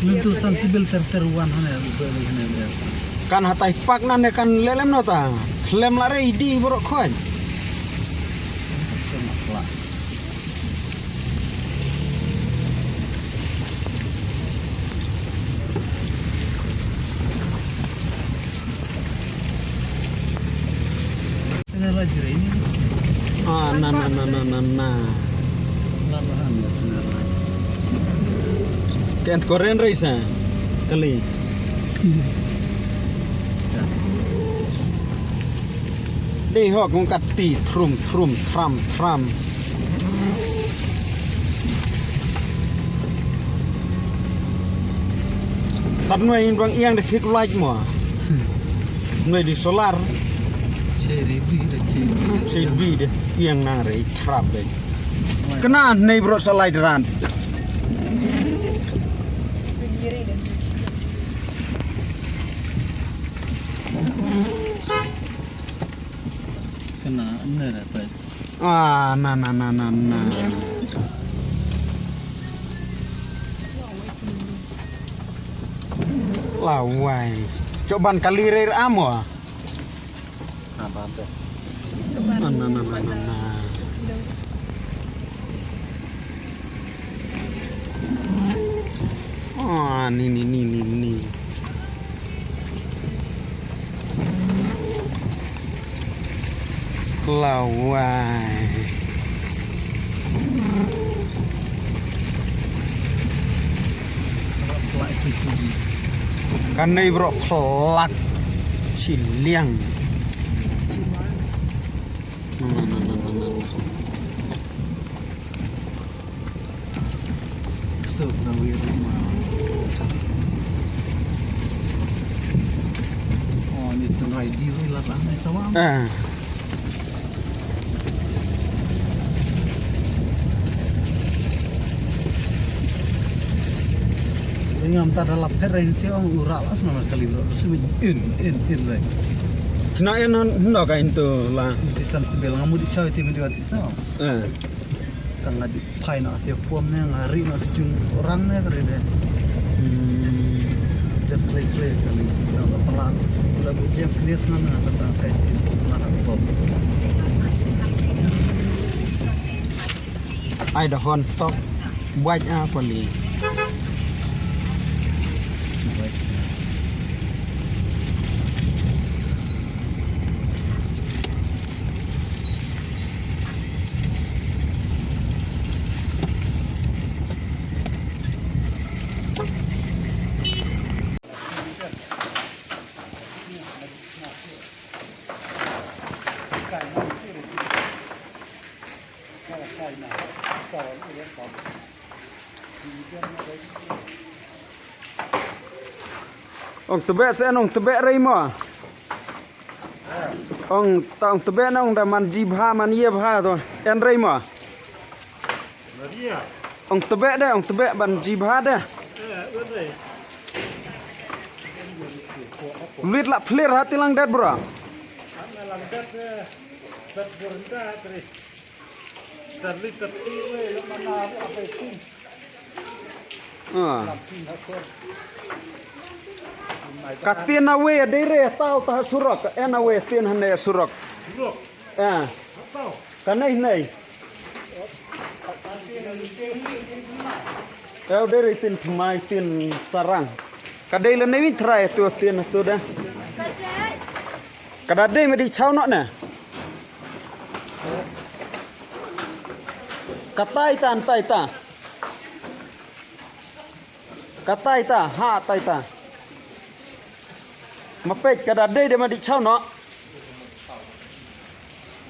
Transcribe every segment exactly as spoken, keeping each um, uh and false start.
Nuntu stan sibil ter ter wan hane, hane, hane. Kan hatai pak nan ne kan lelem nota. Klem la re idi borok khon. Ah, na, na, na, na, na, na. Ken koren reisa. Kali. Dei hok ngkat ti trum, trum, tram, tram. Tat noi in bang iang de kik light mo. Noi di solar. Che re bi de che. Che bi de iang nang re trap de. Kena nei bro sa light ran. Kena ne re pa. Ah, na, na, na, na, na. Lawai. Coban kali rir amo. Na, na, na, na, na, na. Ah, ni, ni, ni, ni, ni. Lawai. Kan nei bro plak chiliang. So, na wir ma. Oh, ni tengah di wi lah, lah, ni sawang. Ah. Ngam ta da lap phet rein si ong ura lah, semana kali bro. Sumi in, in, in, rein. Kena in non, hendo ka into la. Distance bel ngamu di chaw iti midi wat isa. Eh. Ka nga di phai na asia puam ne, nga ri na tujung orang ne, ka ri de. Hmm. De kle kle kali. Na ka pala. Kula bu jem kniet na na ka sa kai skis ko pala na ko. Ai da hon tok. Buat apa li? Ong tebek sen, ong tebek rei mo. Ong ta ong tebek na ong da man ji bha man ye bha to. En rei mo. Ong tebek de, ong tebek ban ji bha de. Lit la plir hati lang det bro. Ah. Ka tin na we dei re tau ta surok, en na we tin hane surok. Ah. Ka nei nei. Ka dei re tin tmai tin sarang. Ka dei le nei win trai tu tin tu da. Ka da dei me di chau no ne. Ka tai ta, tai ta. Ka tai ta, ha tai ta. Ma peit ka da dei de ma di chau no.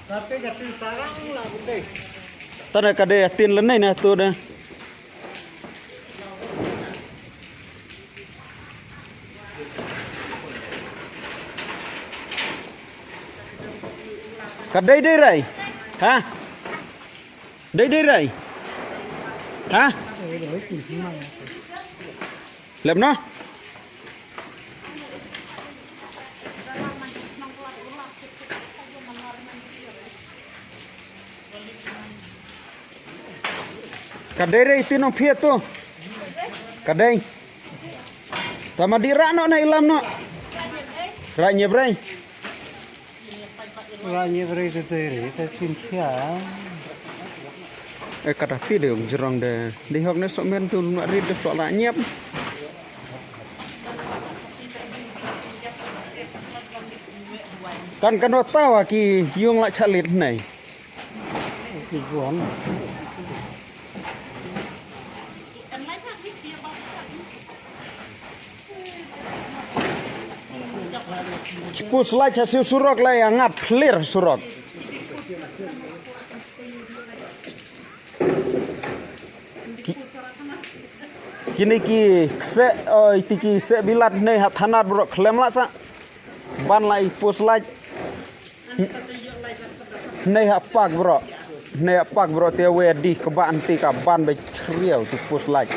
Ka peit ka tin sarang la bu dei. Ta da ka dei tin le nei na tu de. Ka dei dei rai. Ha? Dei dei rai. Ha? Lep no? Ka dei re iti nong phiat tu. Ka dei. Tama di rah noh na ilam noh. Rah nyep rei. Rah nyep rei te te rei te tin sia. Eh, kata ti de um jerong de. Di hok ne sok men tu ma rit de sok rah nyep. Kan kan wa tawa ki yung la chalit nei. Ki buan. Ki pus lai cha siu surok lai angat clear surok. Ki, kini ki kse, oi, ti ki se bilat nei ha thanat bro khlem la sa. Ban lai pus lai. Nei ha pak bro. Nei ha pak bro te we di kba anti ka ban be chriel ti pus lai.